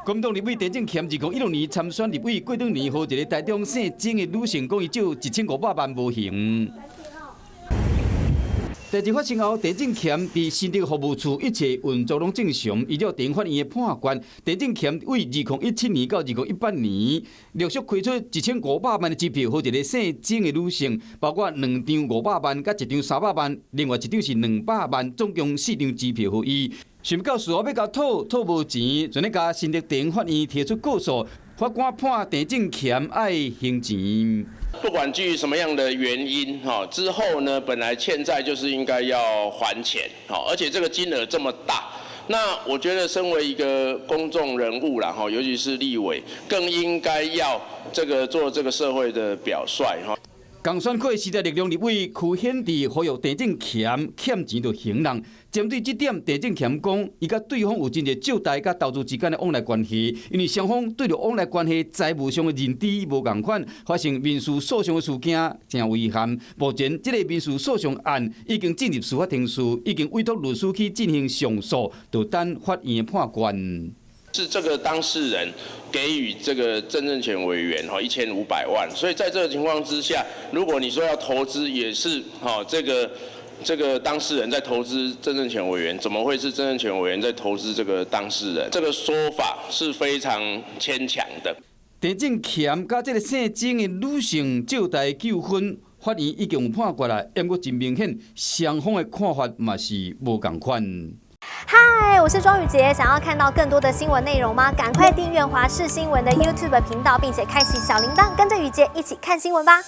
國民黨立委鄭正乾2016年參選立委，過兩年予一個台中姓曾的女性講伊借1500萬無還。代誌發生後，鄭正乾佇新竹服務處一切運作攏正常，依照地方法院的判決，鄭正乾為2017年到2018年陸續開出1500萬的支票，予一個姓曾的女性，包括兩張500萬、佮一張300萬，另外一張是200萬，總共四張支票予伊。想欲到事後欲共討，討無錢，就呢共新竹地方法院提出告訴，法官判鄭正乾愛還錢。不管基於什麼樣的原因，哈，之後呢，本來欠債就是應該要還錢，而且這個金額這麼大，那我覺得身為一個公眾人物啦，哈，尤其是立委，更應該要這個做這個社會的表率，哈。仝選區時代力量立委柯顯智呼籲鄭正乾欠錢就還人。針對這點，鄭正乾講，伊佮對方有真濟借貸佮投資之間的往來關係，因為雙方對著往來關係財務上的認知無仝款，發生民事訴訟的事件，誠遺憾。目前這個民事訴訟案已經進入司法程序，已經委託律師去進行上訴，就等法院的判決。是這個當事人給予這個鄭正乾委員哈1500萬，所以在這個情況之下，如果你說要投資，也是哈這個當事人在投資鄭正乾委員，怎麼會是鄭正乾委員在投資這個當事人？這個說法是非常牽強的。鄭正乾佮這個姓曾的女性借貸糾紛，法院已經有判決啦，毋過真明顯，雙方的看法嘛是無仝款。嗨，我是莊宇傑，想要看到更多的新聞內容嗎？趕快訂閱華視新聞的 YouTube 頻道，並且開啟小鈴鐺，跟着宇傑一起看新聞吧。